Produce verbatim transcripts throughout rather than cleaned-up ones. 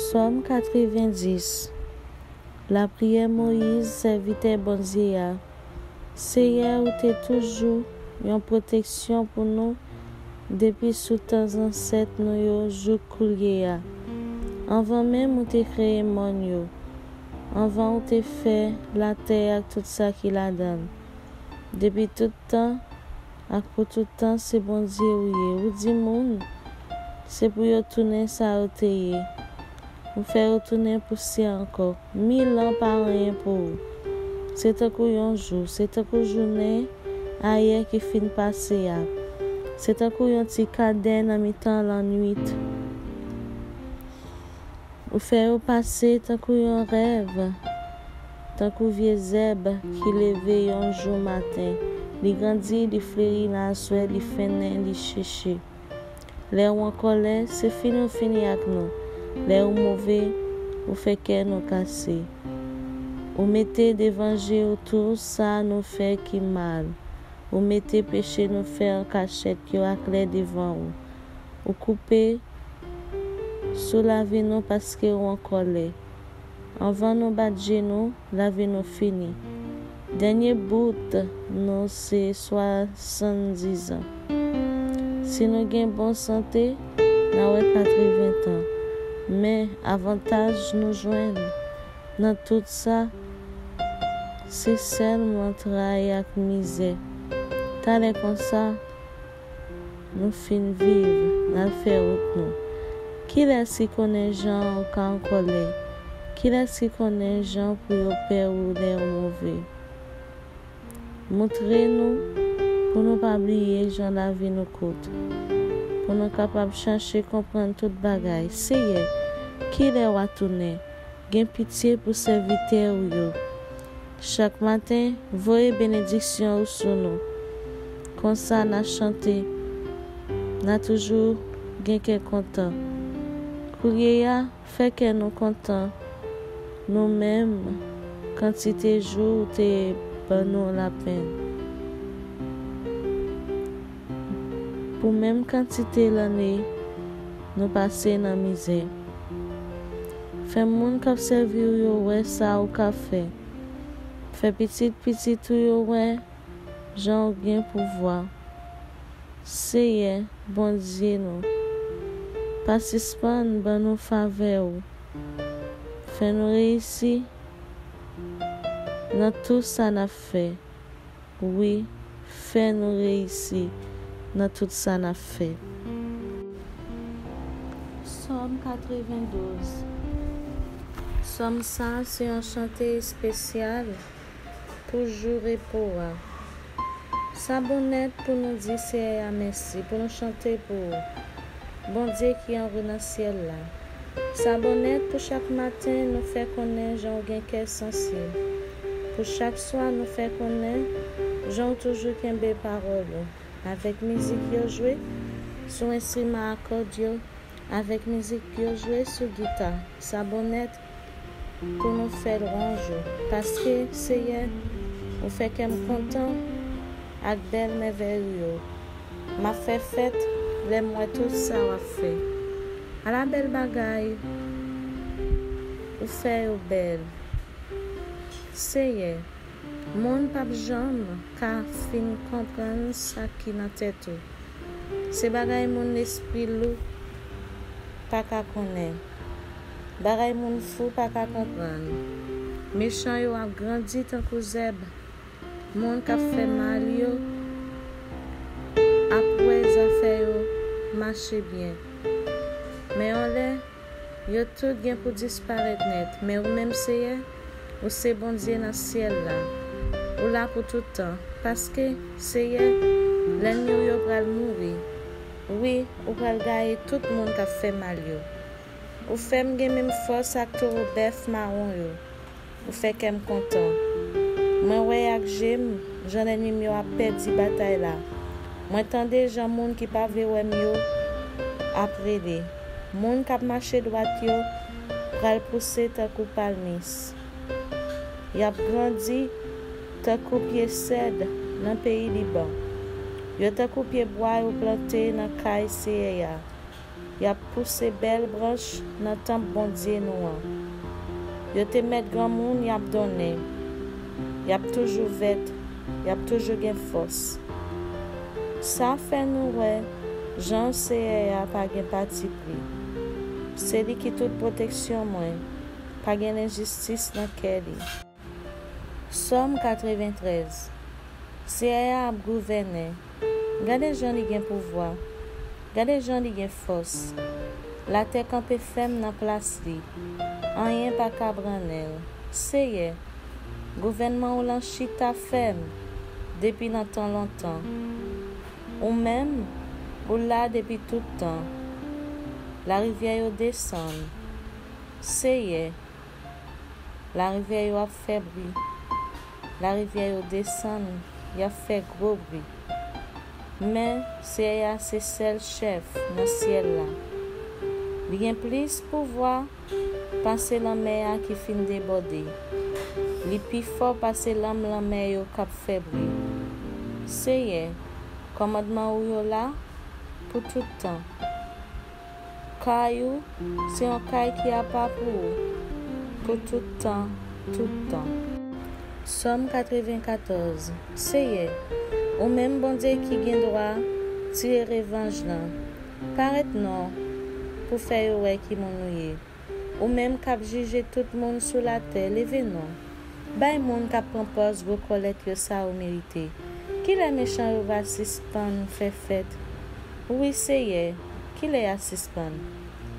Sòm katrevendis. Lapriyè Moyiz, sèvitè Bondye a. Seyè, ou te toujou yon pwoteksyon pou nou depi sou tan zansèt nou yo jouk koulye a. Anvan menm ou te kreye mòn yo, anvan ou te fè latè ak tout sa ki ladan l. Depi tout tan ak pou tout tan, se Bondye ou ye. Ou di moun, se pou yo tounen sa yo te ye. Ou fè yo tounen pousyè ankò. Mil an pa anyen pou ou. Se tankou yon jou, se tankou jounen ayè ki fin pase a. Se tankou yon ti kadè nan mitan lannwit. Ou fè yo pase tankou yon rèv, tankou vye zèb ki leve yon jou maten. Li grandi, li fleri nan aswè, li fennen, li cheche. Lè ou an kòlè, se fini ou fini ak nou. Lè ou move, ou fè kè nou kase. Ou mete devan je ou tou sa nou fè ki mal. Ou mete peche nou fè an kachèt yo aklè devan ou. Ou koupe sou lavi nou paske ou an kòlè. Anvan nou bat je nou, lavi nou fini. Dènye bout nou se swasanndizan. Si nou gen bon sante, n a wè katreven tan. Men avantaj nou jwenn nan tout sa, se sèlman tray ak mizè. Talè konsa, nou fin viv, n al fè wout nou. Kilès ki konnen jan ou ka an kòlè? Kilès ki konnen jan pou yo pè ou lè ou move? Montre nou pou nou pa bliye jan lavi nou kout, pou nou kapab chache konprann tout bagay. Seyè, kilè w a tounen? Gen pitye pou sèvitè ou yo. Chak maten, voye benediksyon ou sou nou. Konsa n a chante, n a toujou gen kè kontan. Koulye a, fè kè nou kontan, nou menm kantite jou ou te ban nou lapenn. Pou menm kantite lanne nou pase nan mizè. Fè moun k ap sèvi w yo wè sa ou ka fè. Fè pitit pitit ou yo wè jan ou gen pouvwa. Seyè, Bondye nou, pa sispann ban nou favè ou. Fè nou reyisi nan tout sa n ap fè. Wi, fè nou reyisi nan tout sa n ap fè. Sòm katrevendouz. Sòm sa a se yon chante espesyal pou jou repo a. Sa bon nèt pou nou di Seyè a mèsi, pou nou chante pou ou, Bondye ki anwo nan syèl la. Sa bon nèt pou chak maten nou fè konnen jan w gen kè sansib. Pou chak swa nou fè konnen jan w toujou kenbe pawòl ou. Avèk mizik yo jwe sou enstriman a kòd yo, avèk mizik yo jwe sou gita. Sa bon nèt pou nou fè lwanj ou, paske, Seyè, ou fè kè m kontan ak bèl mèvèy ou yo. M ap fè fèt lè m wè tout sa w ap fè. Ala bèl bagay ou fè yo bèl, Seyè! Moun p ap janm ka fin konprann sa ki nan tèt ou. Se bagay moun lespri lou pa ka konnen, bagay moun fou pa ka konprann. Mechan yo ap grandi tankou zèb. Moun k ap fè mal yo ap wè zafè yo mache byen. Men yon lè, yo tout gen pou disparèt nèt. Men ou menm, Seyè, ou se Bondye nan syèl la. Ou la pou tout tan. Paske, Seyè, lènmi w yo pral mouri. Wi, ou pral gaye tout moun k ap fè mal yo. Ou fè m gen menm fòs ak towo bèf mawon yo. Ou fè kè m kontan. Mwen wè ak je m jan lènmi m yo ap pèdi batay la. Mwen tande jan moun ki pa vle wè m yo ap rele. Moun k ap mache dwat yo pral pouse tankou palmis. Y ap grandi tankou pye sèd nan peyi Liban. Yo tankou pyebwa yo plante nan kay Seyè a. Y ap pouse bèl branch nan tanp Bondye nou an. Yo te mèt granmoun y ap donnen. Y ap toujou vèt, y ap toujou gen fòs. Sa fè nou wè jan Seyè a pa gen patipri. Se li ki tout pwoteksyon mwen, pa gen lenjistis nan kè li. Sòm katreventrèz. Seyè a ap gouvènen. Gade jan li gen pouvwa. Gade jan li gen fòs. Latè kanpe fèm nan plas li. Anyen pa ka brannen l. Seyè, gouvènman w lan chita fèm depi nan tan lontan. Ou menm, ou la depi tout tan. Larivyè yo desann. Seyè, larivyè yo ap fè bri. Larivyè yo desann, y ap fè gwo bri. Men, Seyè a se sèl chèf nan syèl la. Li gen plis pouvwa pase lanmè a ki fin debòde. Li pi fò pase lanm lanmè yo k ap fè bri. Seyè, kòmandman ou yo la pou tout tan. Kay ou se yon kay ki apa pou ou, pou tout tan, tout tan. Sòm katrevenkatòz. Seyè, ou menm Bondye ki gen dwa tire revanj lan, parèt non pou fè yo wè ki moun ou ye. Ou menm k ap jije tout moun sou latè, leve non. Bay moun k ap pran pòz gwo kòlèt yo sa yo merite. Kilè mechan yo va sispann fè fèt? Wi, Seyè, kilè y a sispann?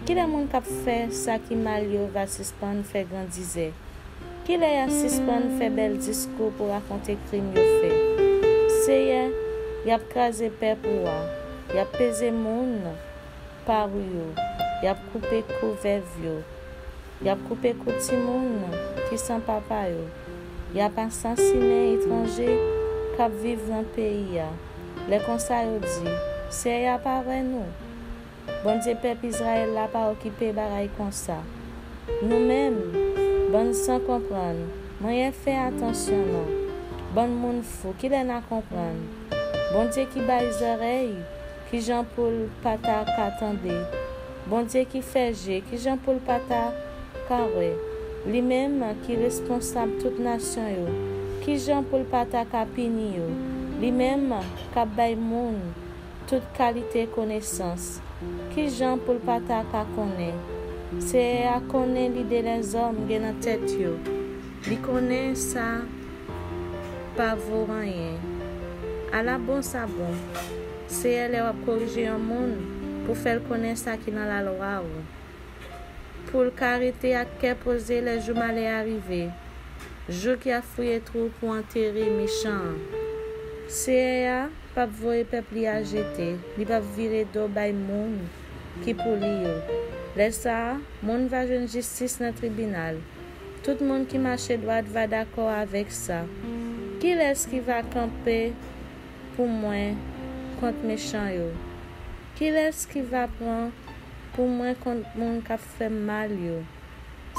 Kilè moun k ap fè sa ki mal yo va sispann fè grandizè? Kilè y a sispann fè bèl diskou pou rakonte krim yo fè? Seyè, y ap kraze pèp ou a, y ap peze moun pa ou yo, y ap koupe kou vèv yo, y ap koupe kou timoun ki san papa yo, y ap asasinen etranje k ap viv nan peyi a. Lè konsa yo di, Seyè a pa wè nou? Bondye pèp Izrayèl la pa okipe bagay konsa. Nou menm, bann san konprann, manyen fè atansyon non. Bann moun fou, kilè n a konprann? Bondye ki bay zòrèy, kijan pou l pa ta ka tande? Bondye ki fè je, kijan pou l pa ta ka wè? Li menm ki responsab tout nasyon yo, kijan pou l pa ta ka pini yo? Li menm k ap bay moun tout kalite konesans, kijan pou l pa ta ka konnen? Seyè a konnen lide lèzòm gen nan tèt yo. Li konnen sa pa vo anyen. Ala bon sa bon, Seyè, lè w ap korije yon moun pou fè l konnen sa ki nan lalwa w, pou l ka rete ak kè poze lè jou malè a rive, jou ki ap fouye twou pou antere mechan an. Seyè a p ap voye pèp li a jete, li p ap vire do bay moun ki pou li yo. Lè sa a, moun va jwenn jistis nan tribinal. Tout moun ki mache dwat va dakò avèk sa. Kilès ki va kanpe pou mwen kont mechan yo? Kilès ki va pran pou mwen kont moun k ap fè m mal yo?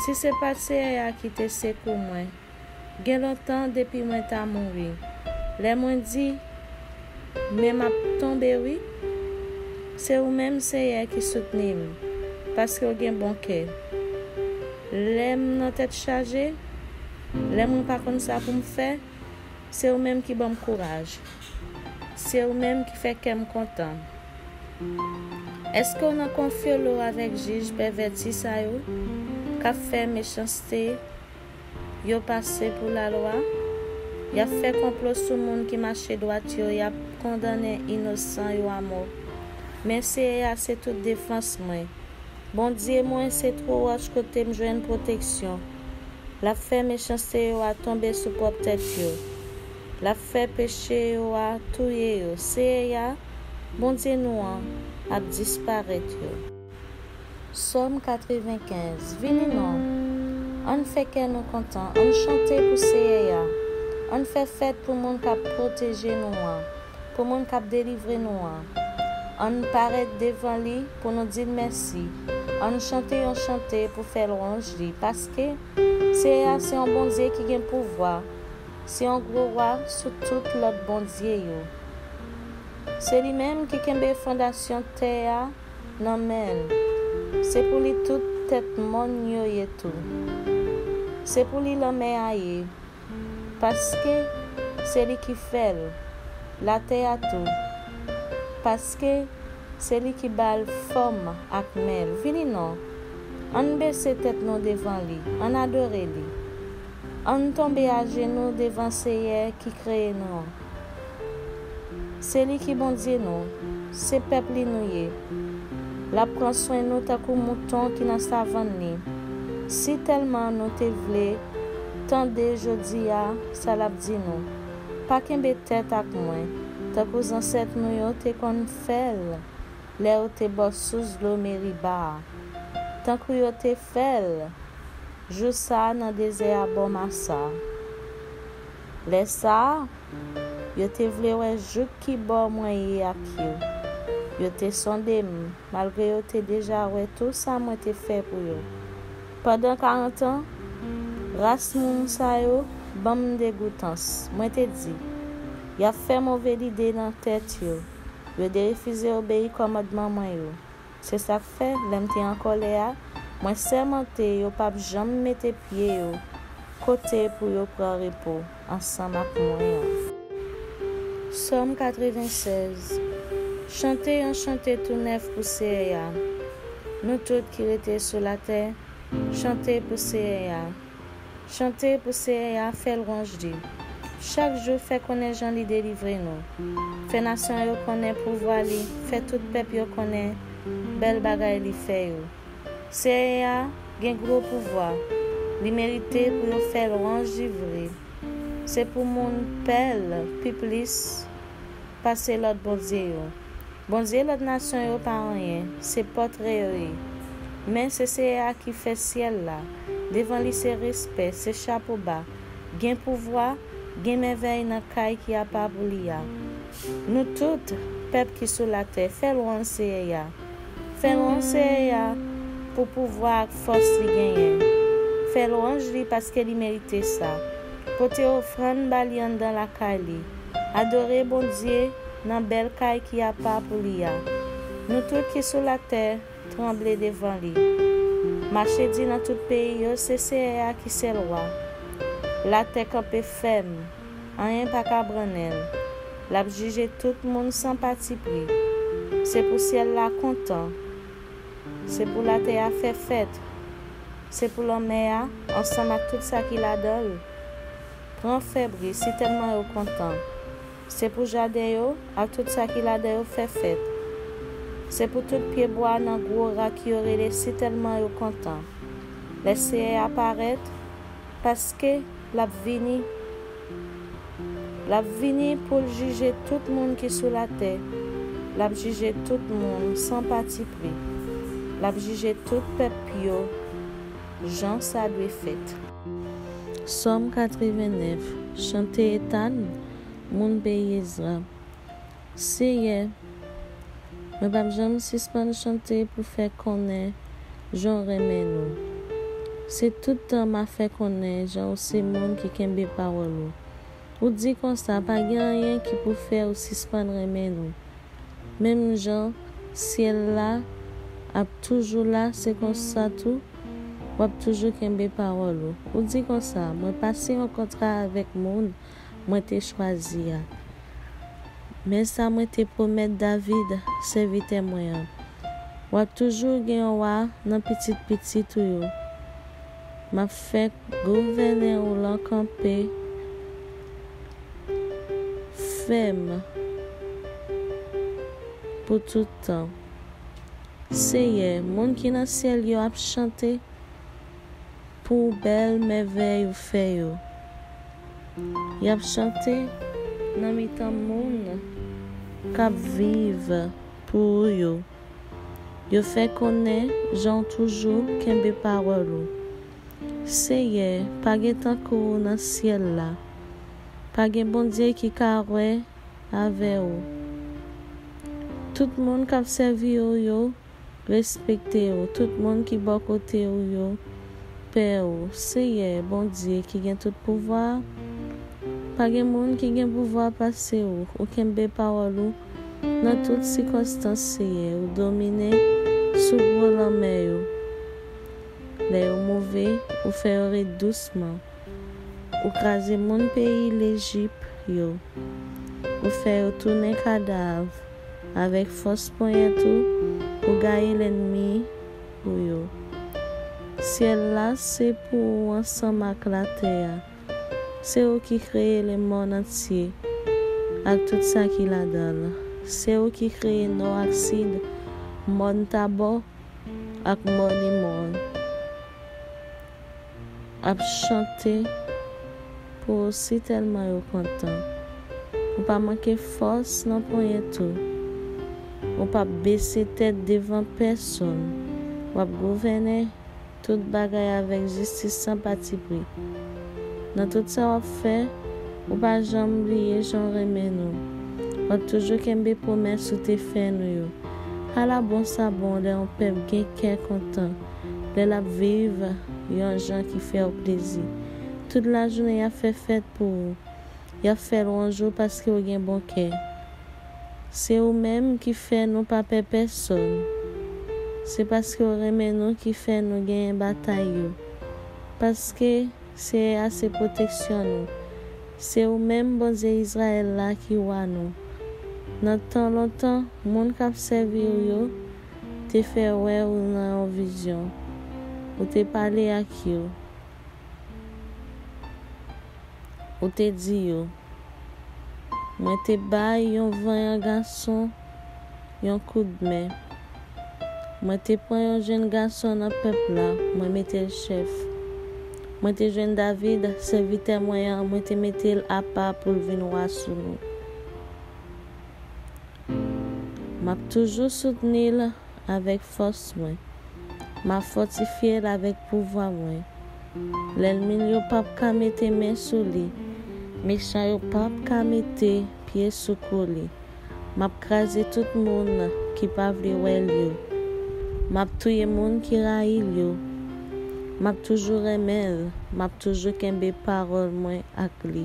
Si se pa t Seyè a ki te sekou mwen, gen lontan depi mwen ta mouri. Lè mwen di, men m ap tonbe wi, se ou menm, Seyè, ki soutni m, paske w gen bon kè. Lè m nan tèt chaje, lè mwen pa konn sa pou m fè, se ou menm ki ban m kouraj. Se ou menm ki fè kè m kontan. Èske w nan konfyolo avèk jij pèvèti sa yo k ap fè mechanste yo pase pou lalwa? Y ap fè konplo sou moun ki mache dwat yo, y ap kondannen inosan yo amò. Men Seyè a se tout defans mwen. Bondye mwen se two wòch kote m jwenn pwoteksyon. L ap fè mechanste yo a tonbe sou pwòp tèt yo. L ap fè peche yo a touye yo. Seyè a, Bondye nou an, ap disparèt yo. Sòm katrevenkenz. Vini non, ann fè kè nou kontan, ann chante pou Seyè a, ann fè fèt pou moun k ap pwoteje nou an, pou moun k ap delivre nou an. Ann parèt devan li pou nou di l mèsi. Ann chante yon chante pou fè lwanj li, paske Seyè a se yon Bondye ki gen pouvwa, se yon gwo wa sou tout lòt bondye yo. Se li menm ki kenbe fondasyon tè a, nan men l. Se pou li tout tèt mòn yo ye tou. Se pou li lanmè a ye, paske se li ki fè l, latè a tou, paske se li ki ba l fòm ak men l. Vini non, ann bese tèt nou devan li, ann adore li. Ann tonbe ajenou devan Seyè ki kreye nou an. Se li ki Bondye nou, se pèp li nou ye. L ap pran swen nou tankou mouton ki nan savann li. Si tèlman nou te vle tande jodi a sa l ap di nou, pa kenbe tèt ak mwen, tankou zansèt nou yo te konn fè l lè yo te bò sous dlo Meriba a, tankou yo te fè l jou sa a nan dezè a bò Masa. Lè sa a, yo te vle wè jouk ki bò mwen ye ak yo. Yo te sonde m, malgre yo te deja wè tou sa mwen te fè pou yo. Pandan karant an, ras moun sa yo ban m degoutans. Mwen te di, y ap fè move lide nan tèt yo. Yo derefize obeyi kòmandman mwen yo. Se sa k fè, lè m te an kòlè a, mwen sèmante yo p ap janm mete pye yo kote pou yo pran repo ansanm ak mwen an. Sòm katrevennsèz. Chante yon chante tou nèf pou Seyè a. Nou tout ki rete sou latè, chante pou Seyè a. Chante pou Seyè a, fè lwanj li. Chak jou fè konnen jan li delivre nou. Fè nasyon yo konnen pouvwa li, fè tout pèp yo konnen bèl bagay li fè yo. Seyè a gen gwo pouvwa, li merite pou yo fè lwanj li vre. Se pou moun pè l pi plis pase lòt bondye yo. Bondye lòt nasyon yo pa anyen, se pòtre yo ye. Men se Seyè a ki fè syèl la. Devan li se respè, se chapo ba. Gen pouvwa, gen mèvèy nan kay ki apa pou li a. Nou tout, pèp ki sou latè, fè lwanj Seyè a. Fè lwanj Seyè a pou pouvwa ak fòs li genyen. Fè lwanj li paske li merite sa. Pote ofrann ba li anndan lakay li. Adore Bondye nan bèl kay ki apa pou li a. Nou tout ki sou latè, tranble devan li. Mache di nan tout peyi yo, se Seyè a ki sèl Wa. Latè kanpe fèm, anyen pa ka brannen l. L ap jije tout moun san patipri. Se pou syèl la kontan. Se pou latè a fè fèt. Se pou lanmè a, ansanm ak tout sa ki ladan l, pran fè bri, sitèlman yo kontan. Se pou jaden yo ak tout sa ki ladan yo fè fèt. Se pou tout pyebwa nan gwo rak yo rele, sitèlman yo kontan. Lè Seyè a parèt, paske l ap vini. L ap vini pou l jije tout moun ki sou latè. L ap jije tout moun san patipri. L ap jije tout pèp yo jan sa dwe fèt. Sòm katrevennèf. Chante Etan, moun peyi Ezra. Seyè, mwen p ap janm sispann chante pou fè konnen jan w renmen nou. Se tout tan m a fè konnen jan w se moun ki kenbe pawòl ou. Ou di konsa, pa gen anyen ki pou fè w sispann renmen nou. Menm jan syèl la ap toujou la, se konsa tou w ap toujou kenbe pawòl ou. Ou di konsa, mwen pase yon kontra avèk moun mwen te chwazi a. Men sa mwen te pwomèt David, sèvitè mwen an. W ap toujou gen yon wa nan pitit pitit ou yo. M ap fè gouvènè ou lan kanpe fèm pou tout tan. Seyè, moun ki nan syèl yo ap chante pou bèl mèvèy ou fè yo. Y ap chante nan mitan moun k ap viv pou ou yo. Yo fè konnen jan w toujou kenbe pawòl ou. Seyè, pa gen tankou w nan syèl la. Pa gen Bondye ki ka wè avè w. Tout moun k ap sèvi w yo respekte w. Tout moun ki bò kote w yo pè w. Seyè, Bondye ki gen tout pouvwa a, pa gen moun ki gen pouvwa pase w. Ou kenbe pawòl ou nan tout sikonstans, Seyè. Ou domine sou bò lanmè yo. Lè yo move, ou fè yo ret dousman. Ou kraze moun peyi Lejip yo. Ou fè yo tounen kadav. Avèk fòs ponyèt ou, ou gaye lènmi ou yo. Syèl la se pou ou ansanm ak latè a. Se ou ki kreye lemòn antye ak tout sa ki ladan l. Se ou ki kreye nò ak sid, mòn Tabò ak mòn Emwòn ap chante pou ou sitèlman yo kontan. Ou pa manke fòs nan ponyèt ou. Ou p ap bese tèt devan pèsonn. W ap gouvène tout bagay avèk jistis san patipri. Nan tout sa w ap fè, ou pa janm bliye jan w renmen nou. W ap toujou kenbe pwomès ou te fè nou yo. Ala bon sa bon lè yon pèp gen kè kontan, lè l ap viv yon jan ki fè w plezi. Tout lajounen y ap fè fèt pou ou. Y ap fè lwanj ou paske w gen bon kè. Se ou menm ki fè nou pa pè pèsonn. Se paske w renmen nou ki fè nou genyen batay yo. Paske Seyè a se pwoteksyon nou. Se ou menm, Bondye Izrayèl la, ki wa nou. Nan tan lontan, moun k ap sèvi w yo te fè wè ou nan yon vizyon. Ou te pale ak yo. Ou te di yo, mwen te bay yon vanyan gason yon koudmen. Mwen te pran yon jèn gason nan pèp la, mwen mete l chèf. Mwen te jwenn David, sèvitè mwen an, mwen te mete l apa pou l vin wa sou nou. M ap toujou soutni l avèk fòs mwen. M ap fòtifye l avèk pouvwa mwen. Lènmi l yo p ap ka mete men sou li. Mechan yo p ap ka mete pye sou kou li. M ap kraze tout moun ki pa vle wè l yo. M ap touye moun ki rayi l yo. M ap toujou renmen l. M ap toujou kenbe pawòl mwen ak li.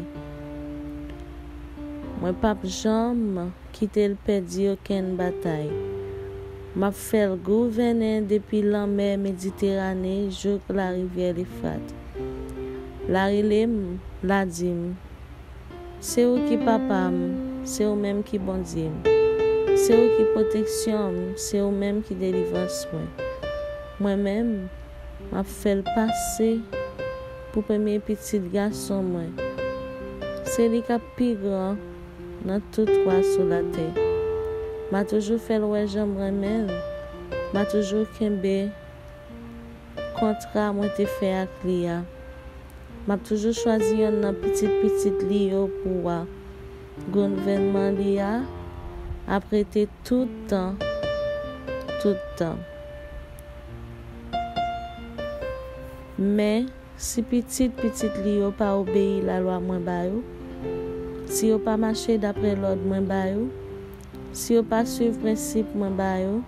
Mwen p ap janm kite l pèdi okenn batay. M ap fè l gouvène depi lanmè Mediterane jouk larivyè Lefrat. L a rele m, l a di m, se ou ki papa m, se ou menm ki Bondye m. Se ou ki pwoteksyon m, se ou menm ki delivrans mwen. Mwen menm, m ap fè l pase pou premye pitit gason mwen. Se li k ap pi gran nan tout wa sou latè. M a toujou fè l wè jan m renmen l. M a toujou kenbe kontra mwen te fè ak li a. M ap toujou chwazi yonn nan pitit pitit li yo pou wa gouvènman li a ap rete tout tan, tout tan. Men, si pitit pitit li yo pa obeyi lalwa mwen ba yo, si yo pa mache dapre lòd mwen ba yo, si yo pa suiv prensip mwen ba yo,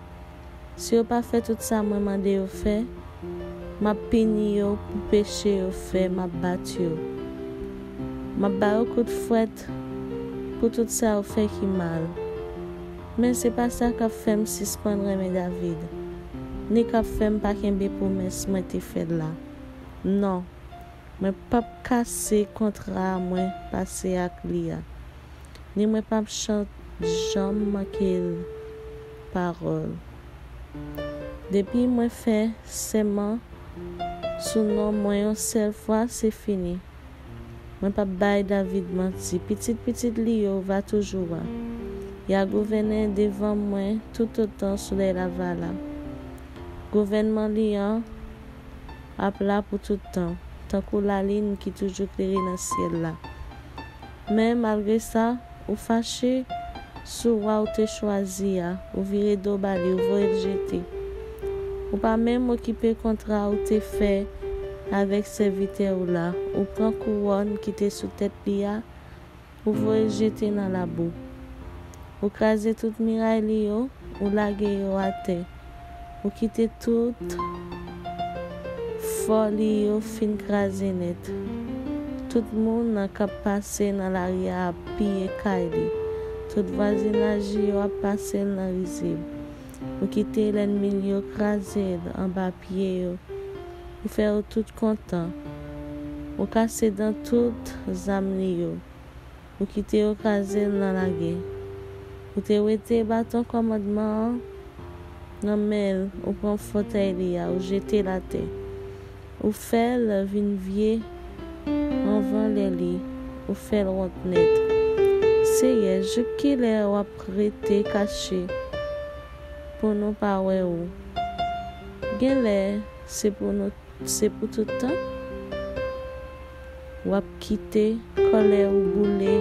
si yo pa fè tout sa mwen mande yo fè, m ap pini yo pou peche yo fè, m ap bat yo. M ap ba yo kout fwèt pou tout sa yo fè ki mal. Men se pa sa k ap fè m sispann renmen David, ni k ap fè m pa kenbe pwomès mwen te fè l la. Non, mwen p ap kase kontra mwen pase ak li a, ni mwen p ap chan-, janm manke l pawòl. Depi mwen fè sèman sou non mwen yon sèl fwa, se fini. Mwen p ap bay David manti. Pitit pitit li yo va toujou wa. Y a gouvène devan mwen toutotan solèy la va la. Gouvènman li an ap la pou tout tan, tankou lalin ki toujou klere nan syèl la. Men, malgre sa, ou fache sou wa ou te chwazi a, ou vire do ba li, ou voye l jete. Ou pa menm okipe kontra ou te fè avèk sèvitè ou la. Ou pran kouwòn ki te sou tèt li a, ou voye l jete nan labou. Ou kraze tout miray li yo, ou lage yo atè. Ou kite tout fò li yo fin kraze nèt. Tout moun k ap pase nan lari a ap piye kay li. Tout vwazinaj li yo ap pase l nan rizib. Ou kite lènmi l yo kraze l anba pye yo. Ou fè yo tout kontan. Ou kase dan tout zam li yo. Ou kite yo kraze l nan lagè. Ou te wete baton kòmandman an nan men l, ou pran fòtèy li a, ou jete l atè. Ou fè l vin vye anvan lè li, ou fè l wont nèt. Seyè, jouk kilè w ap rete kache pou nou pa wè ou? Genlè se pou nou, se pou tout tan? W ap kite kòlè ou boule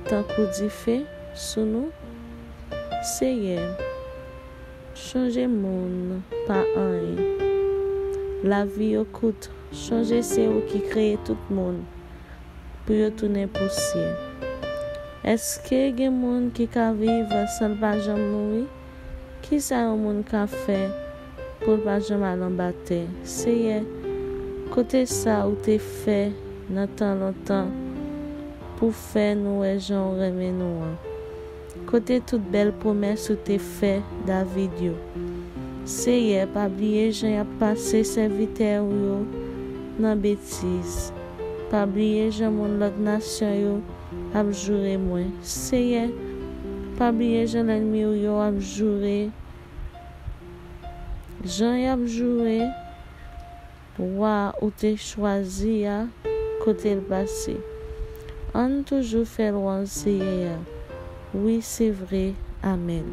tankou dife sou nou? Seyè, chonje moun pa anyen. Lavi yo kout. Chonje se ou ki kreye tout moun pou yo tounen pousyè. Èske gen moun ki ka viv san l pa janm mouri? Kisa yon moun ka fè pou l pa janm al anba tè? Seyè, kote sa ou te fè nan tan lontan pou fè nou wè jan w renmen nou an? Kote tout bèl pwomès ou te fè David yo? Seyè, pa bliye jan y ap pase sèvitè ou yo nan betiz. Pa bliye jan moun lòt nasyon yo ap joure mwen. Seyè, pa bliye jan lènmi w yo ap joure, jan y ap joure wa ou te chwazi a, kote l pase. Ann toujou fè lwanj Seyè a. Wi, se vre. Amèn.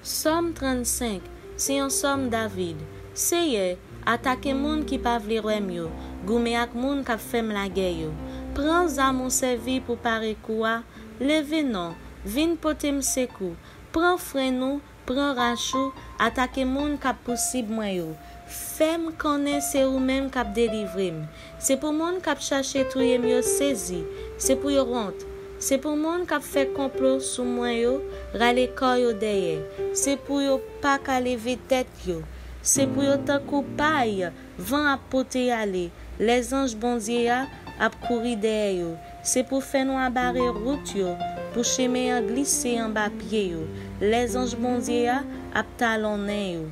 Sòm trannsenk, se yon sòm David. Seyè, atake moun ki pa vle wè m yo, goumen ak moun k ap fè m lagè yo. Pran zam ou sèvi pou pare kou a, leve non, vin pote m sekou. Pran frenn ou, pran rach ou, atake moun k ap pousib mwen yo. Fè m konnen se ou menm k ap delivre m. Se pou moun k ap chache touye m yo sezi, se pou yo wont. Se pou moun k ap fè konplo sou mwen yo rale kò yo dèyè. Se pou yo pa ka leve tèt yo. Se pou yo tankou pay van ap pote ale. Lèzanj Bondye a ap kouri dèyè yo. Se pou fè nwa bare wout yo, pou chemen an glise anba pye yo. Lèzanj Bondye a ap talonnen yo.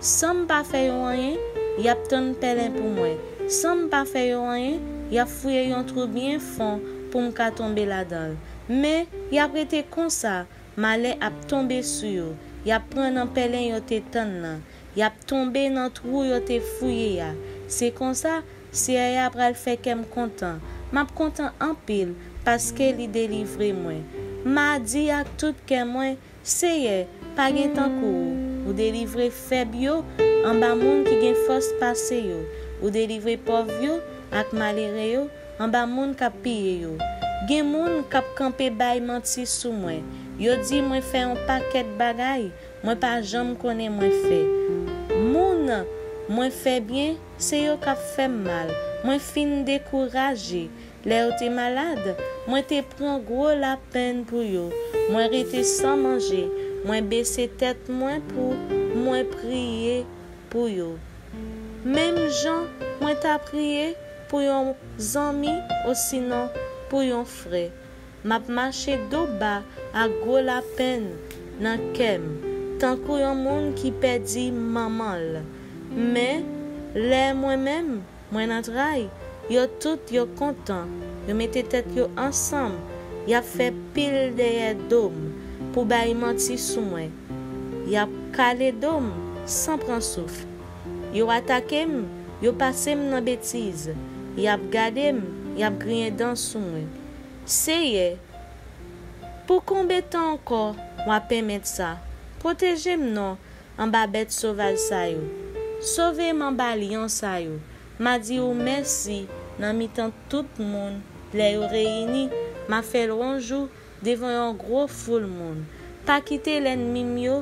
San m pa fè yo anyen, y ap tann pèlen pou mwen. San m pa fè yo anyen, y ap fouye yon twou byen fon pou m ka tonbe ladan l. Men, y ap rete konsa, malè ap tonbe sou yo. Y ap pran nan pèlen yo te tann nan. Y ap tonbe nan twou yo te fouye a. Se konsa, Seyè a pral fè kè m kontan. M ap kontan anpil, paske li delivre mwen. M a di ak tout kè mwen, Seyè, pa gen tankou ou. Ou delivre fèb yo anba moun ki gen fòs pase yo. Ou delivre pòv yo ak malere yo anba moun k ap piye yo. Gen moun k ap kanpe bay manti sou mwen. Yo di mwen fè yon pakèt bagay mwen pa janm konnen mwen fè. Moun mwen fè byen, se yo k ap fè m mal. Mwen fin dekouraje. Lè yo te malad, mwen te pran gwo lapenn pou yo. Mwen rete san manje. Mwen bese tèt mwen pou mwen priye pou yo. Menm jan mwen ta priye pou yon zanmi osinon pou yon frè. M ap mache do ba ak gwo lapenn nan kè m, tankou yon moun ki pèdi manman l. Men, lè mwen menm, mwen nan tray, yo tout yo kontan, yo mete tèt yo ansanm, y ap fè pil dèyè do m pou bay manti sou mwen. Y ap kale do m san pran souf. Yo atake m, yo pase m nan betiz. Y ap gade m, y ap griyen dan sou mwen. Seyè, pou konbe tan ankò w a pèmèt sa? Pwoteje m non anba bèt sovaj sa yo. Sove m anba lyon sa yo. M a di ou mèsi nan mitan tout moun. Lè yo reyini, m a fè lwanj ou devan yon gwo foul moun. Pa kite lènmi m yo,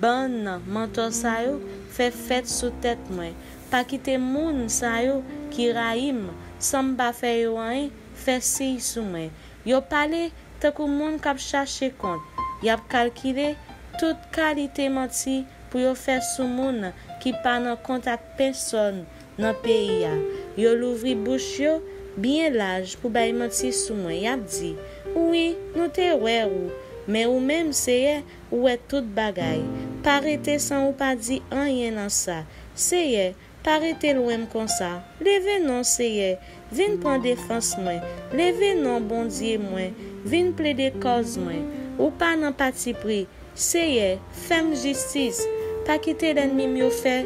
bann mantò sa yo, fè fèt sou tèt mwen. Pa kite moun sa yo ki rayi m san m pa fè yo anyen fè siy sou mwen. Yo pale tankou moun k ap chache kont. Y ap kalkile tout kalite manti pou yo fè sou moun ki pa nan kont ak pèsonn nan peyi a. Yo louvri bouch yo byen laj pou bay manti sou mwen. Y ap di, "Wi, nou te wè ou, men ou menm, Seyè, ou wè tout bagay. Pa rete san ou pa di anyen nan sa. Seyè, pa rete lwen m konsa. Leve non, Seyè, vin pran defans mwen. Leve non, Bondye mwen, vin plede kòz mwen. Ou pa nan patipri. Seyè, fè m jistis. Pa kite lènmi m yo fè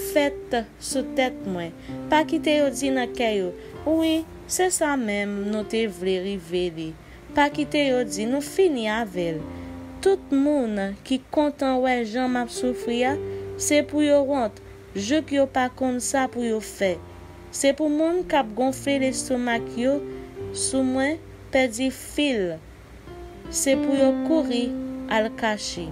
fèt sou tèt mwen. Pa kite yo di nan kè yo, 'Wi, se sa menm nou te vle rive li.' Pa kite yo di, 'Nou fini avè l.' Tout moun ki kontan wè jan m ap soufri a, se pou yo wont, jouk yo pa konn sa pou yo fè. Se pou moun k ap gonfle lestomak yo sou mwen pèdi fil. Se pou yo kouri al kache.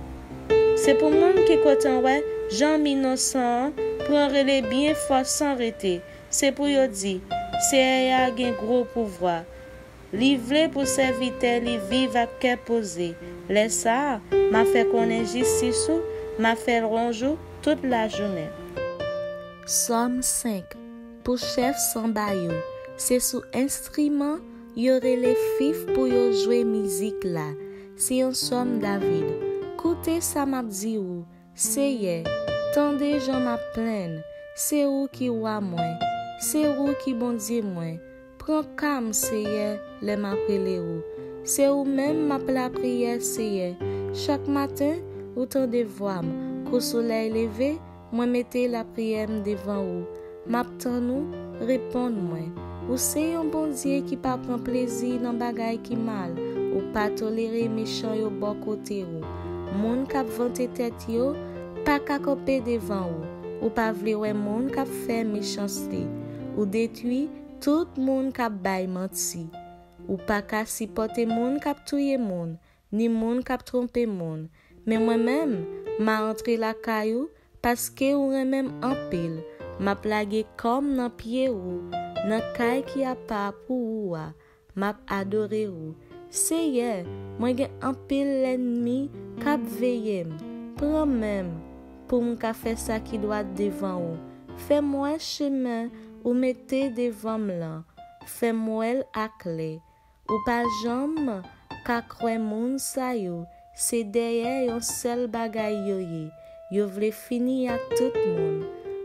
Se pou moun ki kontan wè jan m inosan an pran rele byen fò san rete. Se pou yo di, 'Seyè a gen gwo pouvwa. Li vle pou sèvitè li viv ak kè poze.' Lè sa a, m a fè konnen jistis ou, m a fè lwanj ou tout lajounen." Sòm senk. Pou chèf sanba yo, se sou enstriman yo rele fif pou yo jwe mizik la. Se yon sòm David. Koute sa m ap di ou, Seyè, tande jan m ap plenn. Se ou ki wa mwen, se ou ki Bondye mwen. Pran ka m, Seyè, lè m ap rele ou. Se ou menm m ap lapriyè, Seyè. Chak maten, ou tande vwa m. Kou solèy leve, mwen mete lapriyè m devan ou. M ap tann ou, reponn mwen. Ou se yon Bondye ki pa pran plezi nan bagay ki mal. Ou pa tolere mechan yo bò kote ou. Moun k ap vante tèt yo pa ka kanpe devan ou. Ou pa vle wè moun k ap fè mechanste. Ou detwi tout moun k ap bay manti. Ou pa ka sipòte moun k ap touye moun, ni moun k ap twonpe moun. Men mwen menm, m a antre lakay ou, paske ou renmen m anpil. M ap lage kò m nan pye ou, nan kay ki apa pou ou a. M ap adore ou. Seyè, mwen gen anpil lènmi k ap veye m. Pran men m pou m ka fè sa ki dwat devan ou. Fè m wè chemen ou mete devan m lan. Fè m wè l aklè. Ou pa janm ka kwè moun sa yo, se dèyè yon sèl bagay yo ye. Yo vle fini ak tout moun.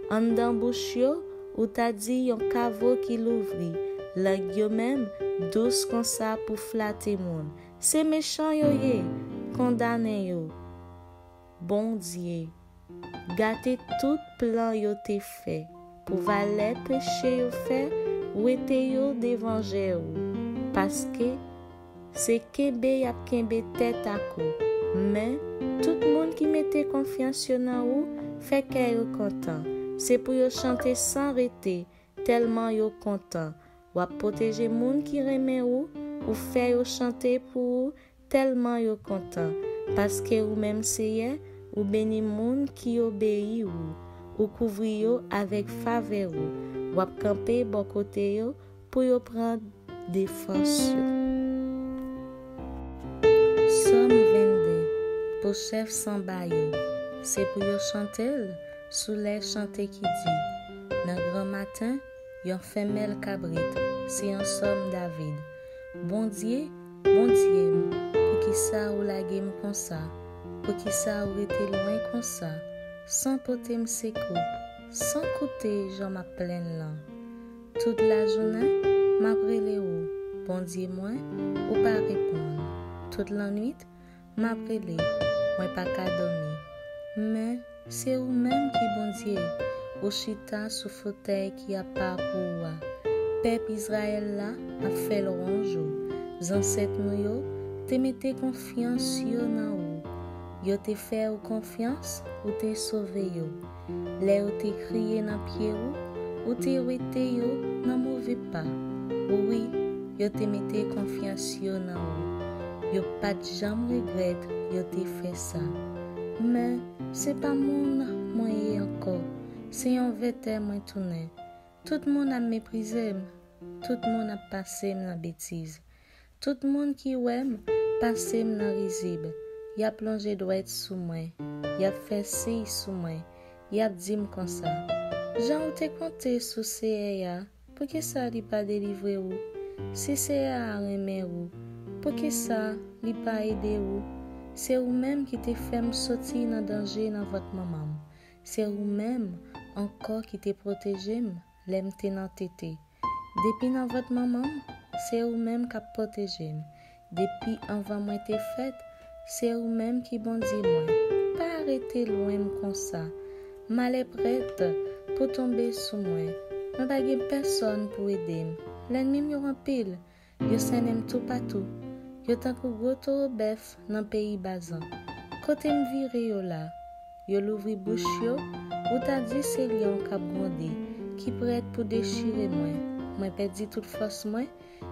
Anndan bouch yo, ou ta di yon kavo ki louvri. Lang yo menm dous konsa pou flate moun. Se mechan yo ye, kondane yo. Bondye, gate tout plan yo te fè. Pou valè peche yo fè, wete yo devan je ou. Paske se kenbe y ap kenbe tèt ak ou. Men, tout moun ki mete konfyans yo nan ou, fè kè yo kontan. Se pou yo chante san rete, tèlman yo kontan. W ap pwoteje moun ki renmen ou, ou fè yo chante pou ou, tèlman yo kontan. Paske ou menm, Seyè, ou beni moun ki obeyi ou. Ou kouvri yo avèk favè ou. W ap kanpe bò kote yo pou yo pran defans yo. Sòm vennde. Pou chèf sanba yo, se pou yo chante l sou lè chante ki di, nan granmaten, yon fenmèl kabrit, se yon sòm David. Bondye, Bondye m, poukisa ou lage m konsa? Poukisa ou rete lwen konsa, san pote m sekou, san koute jan m ap plenn lan? Tout lajounen, m ap rele ou, Bondye mwen, ou pa reponn. Tout lannwit, m ap rele, mwen pa ka dòmi. Men, se ou menm ki Bondye, ou chita sou fotèy ki apa pou ou a. Pèp Izrayèl la ap fè lwanj ou. Zansèt nou yo te mete konfyans yo nan ou. Yo te fè ou konfyans, ou te sove yo. Lè yo te kriye nan pye ou, ou te wete yo nan move pa. Wi, yo te mete konfyans yo nan ou. Yo pa t janm regrèt yo te fè sa. Men, se pa moun mwen ye ankò, se yon vètè mwen tounen. Tout moun ap meprize m, tout moun ap pase m nan betiz. Tout moun ki wè m pase m nan rizib, y ap lonje dwèt sou mwen, y ap fè siy sou mwen, y ap di m konsa, "Jan ou te konte sou Seyè a, Poukisa li pa delivre ou? Si Seyè a renmen ou, poukisa li pa ede ou? Se ou menm ki te fè m soti nan danje nan vant manman m. Se ou menm ankò ki te pwoteje m lè m te nan tete. Depi nan vant manman m, se ou menm k ap pwoteje m. Depi anvan mwen te fèt, se ou menm ki Bondye mwen. Pa rete lwen m konsa. Malè prèt pou tonbe sou mwen. Mwen pa gen pèsòn pou ede m. Lènmi m yo anpil. Yo sènen m toupatou. Yo tankou gwo towo bèf nan peyi Bazan. Kote m vire yo la? Yo louvri bouch yo, ou ta di se lyon k ap gwonde, ki prèt pou dechire mwen. Mwen pèdi tout fòs mwen,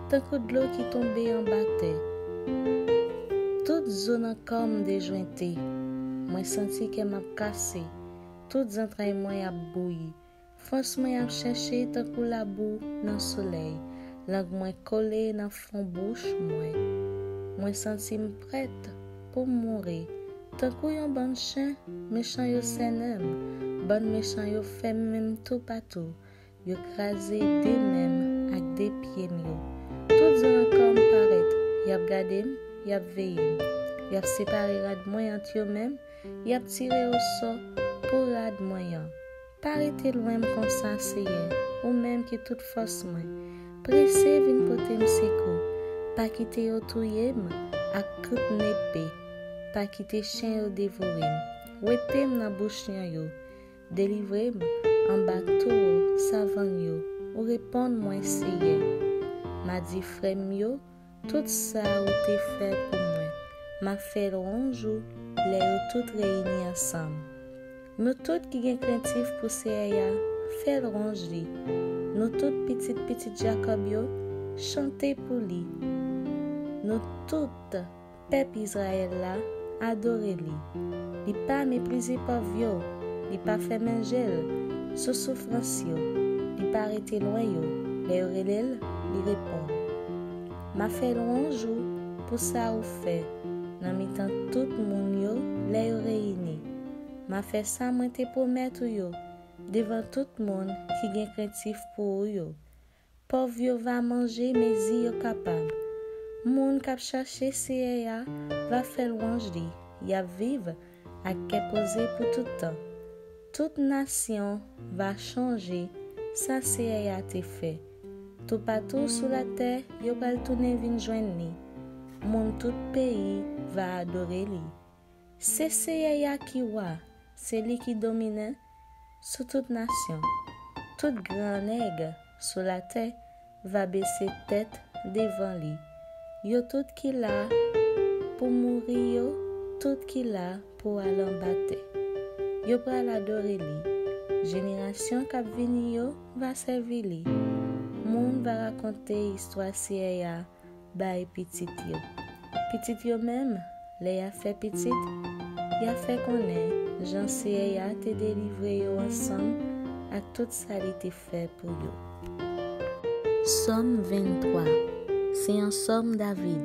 tankou dlo ki tonbe anba tè. Tout zo nan kò m dejwente. Mwen santi kè m ap kase. Tout zantray mwen ap bouyi. Fòs mwen ap chèche tankou labou nan solèy. Lang mwen kole nan fon bouch mwen. Mwen santi m prèt pou m mouri. Tankou yon bann chen, mechan yo sènen m. Bann mechan yo fèmen m toupatou. Yo kraze de men m ak de pye m yo. Tout zòn ankò m parèt. Y ap gade m, y ap veye m. Y ap separe rad mwen ant yo menm, y ap tire osò pou rad mwen an. Pa rete lwen m konsa, Seyè, ou menm ki tout fòs mwen. Prese vin pote m sekou. Pa kite yo touye m ak kout nepe. Pa kite chen yo devore m. Wete m nan bouch lyon yo. Delivre m anba towo savann yo. Ou reponn mwen, Seyè. M a di frè m yo tout sa ou te fè pou mwen. M a fè lwanj ou lè yo tout reyini ansanm. Nou tout ki gen krentif pou Seyè a, fè lwanj li. Nou tout pitit pitit Jakòb yo, chante pou li. Nou tout pèp Izrayèl la, adore li. Li pa meprize pòv yo, li pa fèmen je l sou soufrans yo, li pa rete lwen yo. Lè yo rele l, li reponn. M a fè lwanj ou pou sa ou fè nan mitan tout moun yo lè yo reyini. M a fè sa mwen te pwomèt ou yo devan tout moun ki gen krentif pou ou yo. Pòv yo va manje mezi yo kapab. Moun k ap chache Seyè a va fè lwanj li. Y ap viv ak kè poze pou tout tan. Tout nasyon va chonje sa Seyè a te fè. Toupatou sou latè, yo pral tounen vin jwenn li. Moun tout peyi va adore li. Se Seyè a ki wa, se li ki dominen sou tout nasyon. Tout gran nèg sou latè va bese tèt devan li. Yo tout ki la pou mouri yo, tout ki la pou al anba tè. Yo pral adore li. Jenerasyon k ap vini yo va sèvi li. Moun va rakonte istwa Seyè a bay pitit yo. Pitit yo menm, lè y a fè pitit, y a fè konnen jan Seyè a te delivre yo ansanm ak tout sa li te fè pou yo. Sòm venntwa. Se yon sòm David.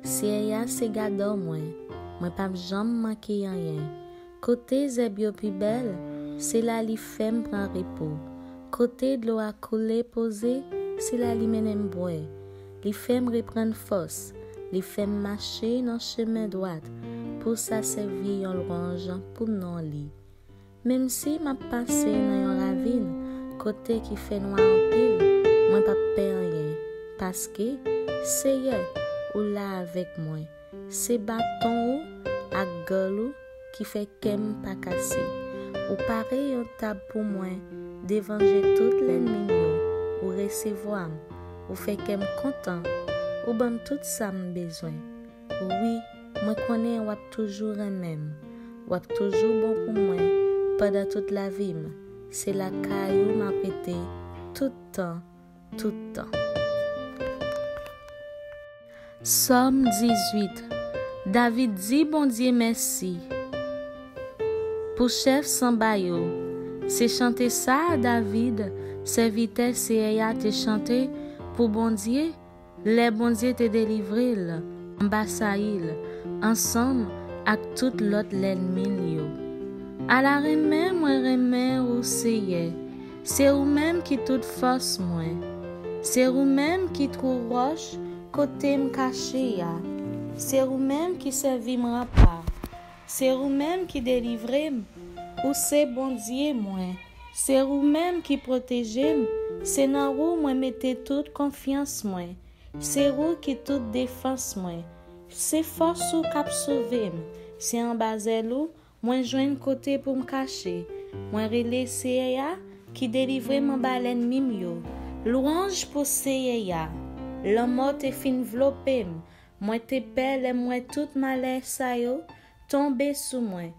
Seyè a se gadò mwen, mwen p ap janm manke anyen. Kote zèb yo pi bèl, se la li fè m pran repo. Kote dlo a koule poze, se la li mennen m bwè. Li fè m reprann fòs, li fè m mache nan chemen dwat, pou sa sèvi yon lwanj pou non li. Menm si m ap pase nan yon ravin kote ki fè nwa anpil, mwen p ap pè anyen, paske, Seyè, ou la avèk mwen. Se baton ou ak gòl ou ki fè kè m pa kase. Ou pare yon tab pou mwen devan je tout lènmi m yo. Ou resevwa m. Ou fè kè m kontan. Ou ban m tout sa m bezwen. Wi, mwen konnen w ap toujou renmen m. W ap toujou bon pou mwen pandan tout lavi m. Se lakay ou m ap rete tout tan, tout tan. Sòm dizuit. David di Bondye mèsi pou chèf sanba yo. Se chante sa a David, sèvitè Seyè a, te chante pou Bondye lè Bondye te delivre l anba Sayil ansanm ak tout lòt lènmi l yo. Ala renmen mwen renmen ou, Seyè! Se ou menm ki tout fòs mwen. Se ou menm ki twou wòch kote m kache a. Se ou menm ki sèvi m ranpa. Se ou menm ki delivre m. Ou se Bondye mwen. Se ou menm ki pwoteje m. Se nan ou mwen mete tout konfyans mwen. Se ou ki tout defans mwen. Se fòs ou k ap sove m. Se anba zèl ou mwen jwenn kote pou m kache. Mwen rele Seyè a ki delivre m anba lènmi m yo. Lwanj pou Seyè a. Lanmò te fin vlope m. Mwen te pè lè m wè tout malè sa yo tonbe sou mwen.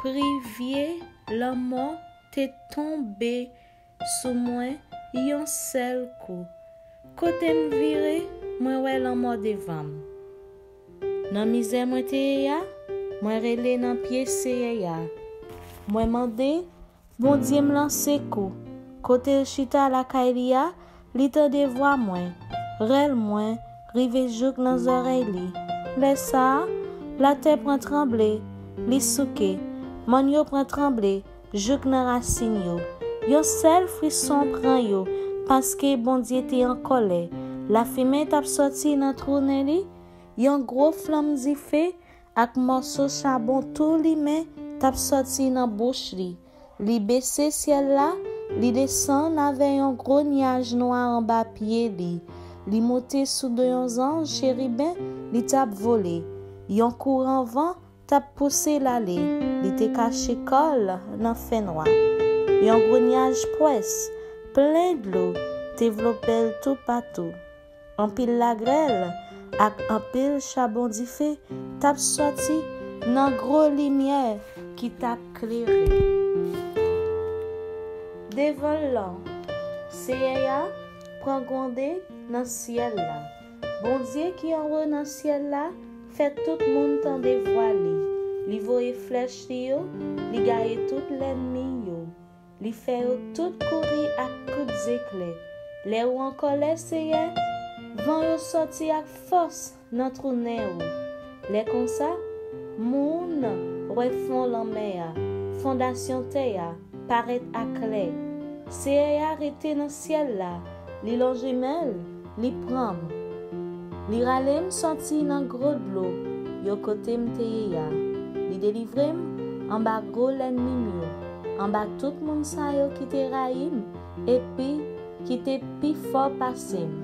Privye lanmò te tonbe sou mwen yon sèl kou. Kote m vire, mwen wè lanmò devan m. Nan mizè mwen te ye a, mwen rele nan pye Seyè a. Mwen mande Bondye m lan sekou. Kote l chita lakay li a, li tande vwa mwen. Rèl mwen rive jouk nan zòrèy li. Lè sa a, latè pran tranble, li souke. Mòn yo pran tranble jouk nan rasin yo. Yon sèl frison pran yo, paske Bondye te an kòlè. Lafimen t ap sòti nan twou nen li, yon gwo flanm dife ak mòso chabon tou limen t ap sòti nan bouch li. Li bese syèl la, li desann avè yon gwo nyaj nwa anba pye li. Li moute sou do yon zanj cheriben, li t ap vole. Yon kouran van t ap pouse l ale, li te kache kò l nan fènwa. Yon gwo nyaj pwès, plen dlo, te vlope l toupatou. Anpil lagrèl ak anpil chabon dife t ap sòti nan gwo limyè ki t ap klere. Devan l lan, Seyè a pran gwonde nan syèl la. Bondye ki anwo nan syèl la fè tout moun tande vwa li. Li voye flèch li yo, li gaye tout lènmi yo. Li fè yo tout kouri ak kout zeklè. Lè ou an kòlè, Seyè, van yo sòti ak fòs nan twou nen ou. Lè konsa, moun wè fon lanmè a, fondasyon tè a parèt aklè. Seyè a rete nan syèl la, li lonje men l, li pran m. Li rale m sòti nan gwo dlo yo kote m te ye a. Li delivre m anba gwo lènmi m yo, anba tout moun sa yo ki te rayi m epi ki te pi fò pase m.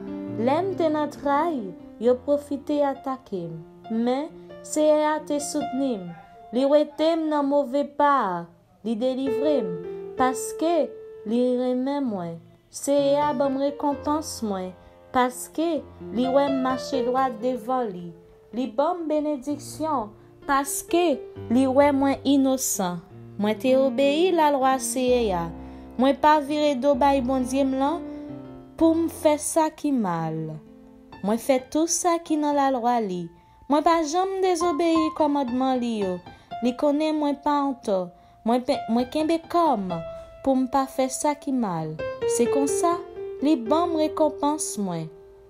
Lè m te nan tray, yo pwofite atake m. Men, Seyè a te soutni m. Li wete m nan move pa a. Li delivre m, paske li renmen mwen. Seyè a ban m rekonpans mwen, paske li wè m mache dwat devan li. Li ban m benediksyon, paske li wè mwen inosan. Mwen te obeyi lalwa Seyè a. Mwen pa vire do bay Bondye m lan pou m fè sa ki mal. Mwen fè tou sa ki nan lalwa li. Mwen pa janm dezobeyi kòmandman li yo. Li konnen mwen pa antò. Mwen pe-, mwen kenbe kò m pou m pa fè sa ki mal. Se konsa, li ban m rekonpans mwen,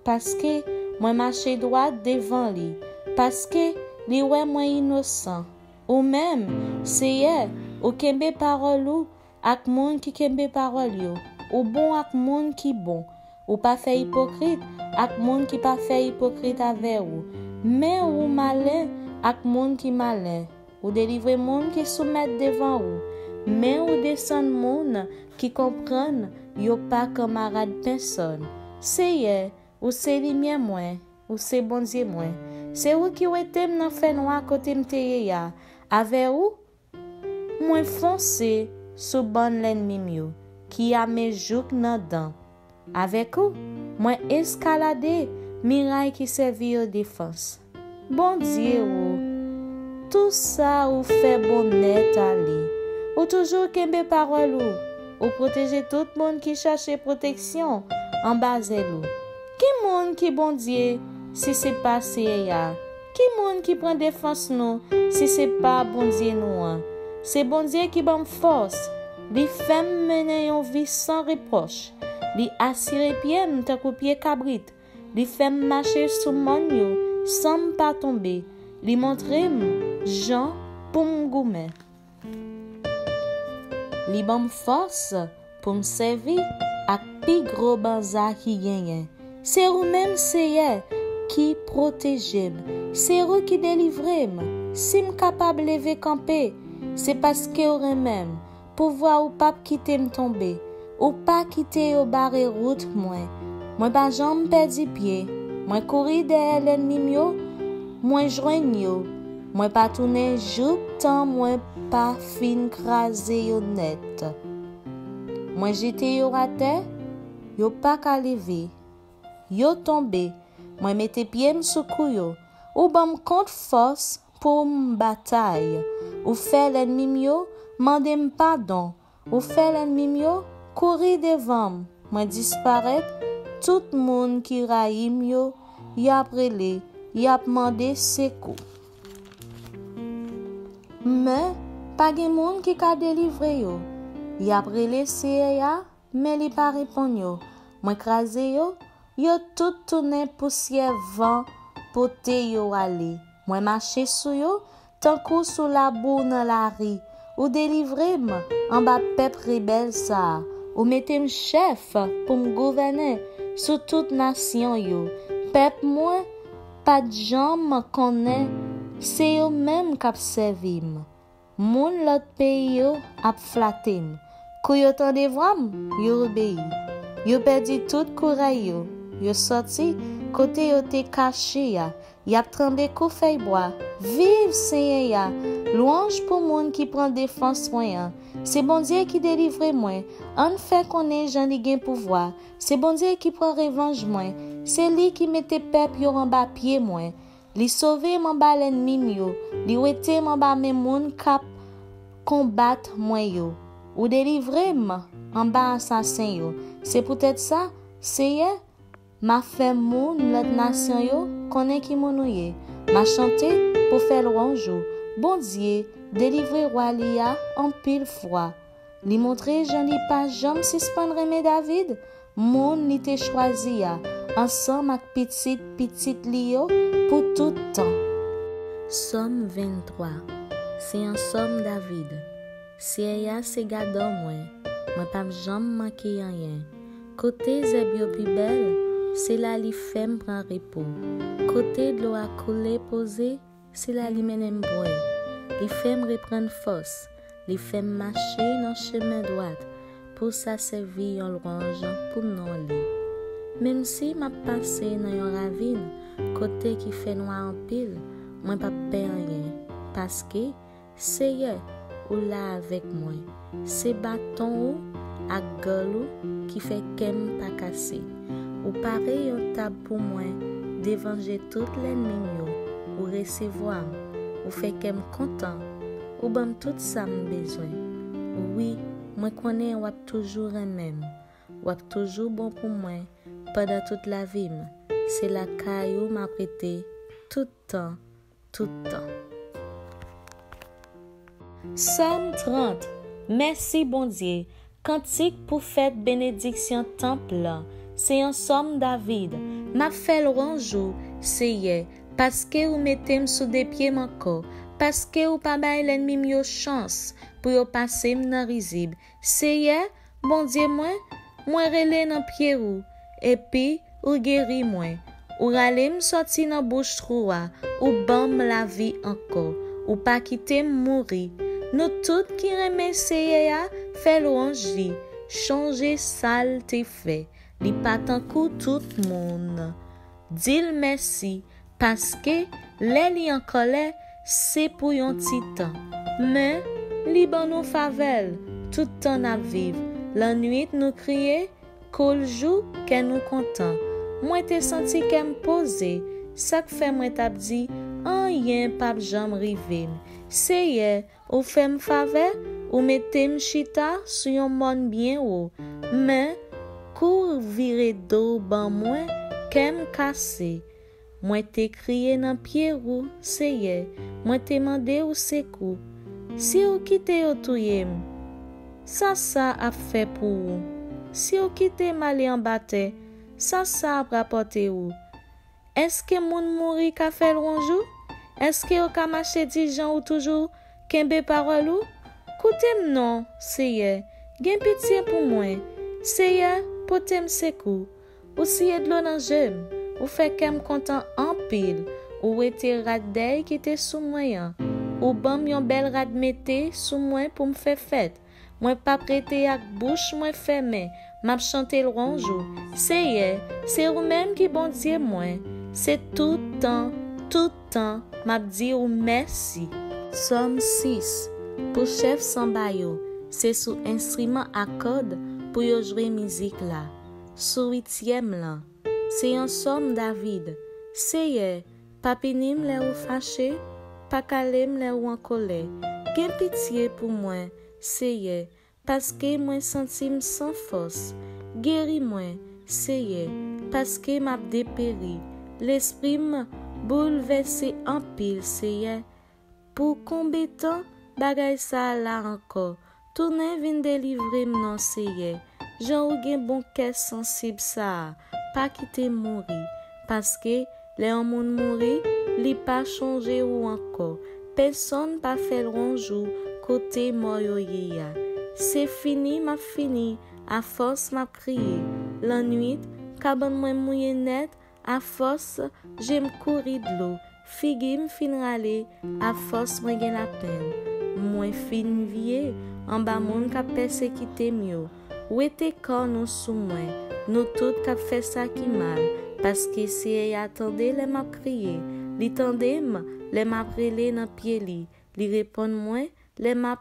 paske mwen mache dwat devan li, paske li wè mwen inosan. Ou menm, Seyè, ou kenbe pawòl ou ak moun ki kenbe pawòl yo. Ou bon ak moun ki bon. Ou pa fè ipokrit ak moun ki pa fè ipokrit avè ou. Men ou malen ak moun ki malen. Ou delivre moun ki soumèt devan ou. Men ou desann moun ki konprann yo pa kanmarad pèsòn. Seyè, ou se limyè mwen, ou se Bondye mwen. Se ou ki wete m nan fènwa kote m te ye a. Avè ou, mwen fonse sou bann lènmi m yo, ki ame jouk nan dan. Avèk ou, mwen eskalade miray ki sèvi yo defans. Bondye ou, tou sa ou fè bon nèt ale. Ou toujou kenbe pawòl ou. Ou pwoteje tout moun ki chache pwoteksyon anba zèl ou. Ki moun ki Bondye si se pa Seyè a? Ki moun ki pran defans nou si se pa Bondye nou an? Se Bondye ki ban m fòs. Li fè m mennen yon vi san repwòch. Li asire pye m tankou pye kabrit. Li fè m mache sou mòn yo san m pa tonbe. Li montre m jan pou m goumen. Li ban m fòs pou m sèvi ak pi gwo banza ki genyen. Se ou menm, Seyè, ki pwoteje m. Se ou ki delivre m. Si m kapab leve kanpe, se paske w renmen m. Pouvwa ou p ap kite m tonbe. Ou pa kite yo bare wout mwen. Mwen pa janm pèdi pye. Mwen kouri dèyè lènmi m yo, mwen jwenn yo. Mwen pa tounen jouk tan mwen pa fin kraze yo nèt. Mwen jete yo atè, yo pa ka leve. Yo tonbe. Mwen mete pye m sou kou yo. Ou ban m kont fòs pou m batay. Ou fè lènmi m yo mande m padon. Ou fè lènmi m yo kouri devan m. Mwen disparèt. Tout moun ki rayi m yo, y ap rele, y ap mande sekou. Men, pa gen moun ki ka delivre yo. Y ap rele Seyè a, men li pa reponn yo. Mwen kraze yo, yo tout tounen pousyè, van pote yo ale. Mwen mache sou yo, tankou sou labou nan lari. Ou delivre m anba pèp rebèl sa a. Ou mete m chèf pou m gouvènen sou tout nasyon yo. Pèp mwen pa t janm konnen se yo menm k ap sèvi m. Moun lòt peyi yo ap flate m. Kou yo tande vwa m, yo obeyi. Yo pèdi tout kouraj yo. Yo sòti kote yo te kache a. Y ap tranble kou fèy bwa. Viv Seyè a! Lwanj pou moun ki pran defans mwen an. Se Bondye ki delivre mwen. Ann fè konnen jan li gen pouvwa. Se Bondye ki pran revanj mwen. Se li ki mete pèp yo anba pye mwen. Li sove m anba lènmi m yo. Li wete m anba men moun k ap konbat mwen yo. Ou delivre m anba asasen yo. Se poutèt sa, Seyè, m a fè moun lòt nasyon yo konnen ki moun ou ye. M a chante pou fè lwanj ou. Bondye delivre wa li a anpil fwa. Li montre jan li pa janm sispann renmen David, moun li te chwazi a, ansanm ak pitit pitit li yo pou tout tan. Sòm venntwa. Se yon sòm David. Seyè a se gadò mwen, mwen p ap janm manke anyen. Kote zèb yo pi bèl, se la li fè m pran repo. Kote dlo a koule poze, se la li mennen m bwè. Li fè m reprann fòs. Li fè m mache nan chemen dwat, pou sa sèvi yon lwanj pou non li. Menm si m ap pase nan yon ravin kote ki fè nwa anpil, mwen p ap pè anyen, paske Seyè, ou la avèk mwen. Se baton ou ak gòl ou ki fè kè m pa kase. Ou pare yon tab pou mwen devan je tout lènmi m yo. Ou resevwa m. Ou fè kè m kontan. Ou ban m tout sa m bezwen. Wi, mwen konnen w ap toujou renmen m. W ap toujou bon pou mwen pandan tout lavi m. Se lakay ou m ap rete tout tan, tout tan. Sòm trant. Mèsi, Bondye. Kantik pou fèt benediksyon tanp lan. Se yon sòm David. M ap fè lwanj ou, Seyè, paske ou mete m sou de pye m ankò, paske ou pa bay lènmi m yo chans pou yo pase m nan rizib. Seyè, Bondye mwen, mwen rele nan pye ou, epi ou geri mwen. Ou rale m sòti nan bouch twou a, ou ban m lavi ankò, ou pa kite m mouri. Nou tout ki renmen Seyè a, fè lwanj li, chonje sa l te fè. Li pa tankou tout moun. Di l mèsi, paske lè li an kòlè, se pou yon ti tan. Men, li ban nou favè l, tout tan n ap viv. Lannwit nou kriye, kou l jou, kè nou kontan. Mwen te santi kè m poze, sa k fè mwen t ap di, anyen p ap janm rive m. Seyè, ou fè m favè, ou mete m chita sou yon mòn byen wo. Men, kou w vire do w ban mwen, kè m kase. Mwen te kriye nan pye ou, Seyè, mwen te mande ou sekou. Si ou kite yo touye m, sa sa ap fè pou ou? Si ou kite m ale anba tè, sa sa ap rapòte ou? Èske moun mouri ka fè lwanj ou? Èske yo ka mache di jan ou toujou kenbe pawòl ou? Koute m non, Seyè, gen pitye pou mwen. Seyè, pote m sekou. Ou siye dlo nan je m. Ou fè kè m kontan anpil. Ou wete rad dèy ki te sou mwen an. Ou ban m yon bèl rad mete sou mwen pou m fè fèt. Mwen p ap rete ak bouch mwen fèmen. M ap chante lwanj ou. Seyè, se ou menm ki Bondye mwen. Se tout tan, tout tan, m ap di ou mèsi. Sòm sis. Pou chèf sanba yo, se sou enstriman a kòd pou yo jwe mizik la. Sou wityèm lan, se yon sòm David. Seyè, pa pini m lè ou fache, pa kale m lè ou an kolè. Gen pitye pou mwen, Seyè, paske mwen santi m san fòs. Geri mwen, Seyè, paske m ap deperi. Lespri m boulvèse anpil, Seyè. Pou konbyen tan bagay sa a la ankò? Tounen vin delivre m non, Seyè. Jan ou gen bon kè sansib sa a, pa kite m mouri. Paske lè yon moun mouri, li pa chonje ou ankò. Pèsonn pa fè lwanj ou kote mò yo ye a. Se fini m ap fini, afòs m ap kriye. Lannwit, kabann mwen mouye nèt, afòs je m kouri dlo. Figi m fin rale, afòs mwen gen lapenn. Mwen fin vye anba moun k ap pèsekite m yo. Wete kòn ou sou mwen, nou tout k ap fè sa ki mal, paske Seyè a tande lè m ap kriye. Li tande m lè m ap rele nan pye li. Li reponn mwen lè m ap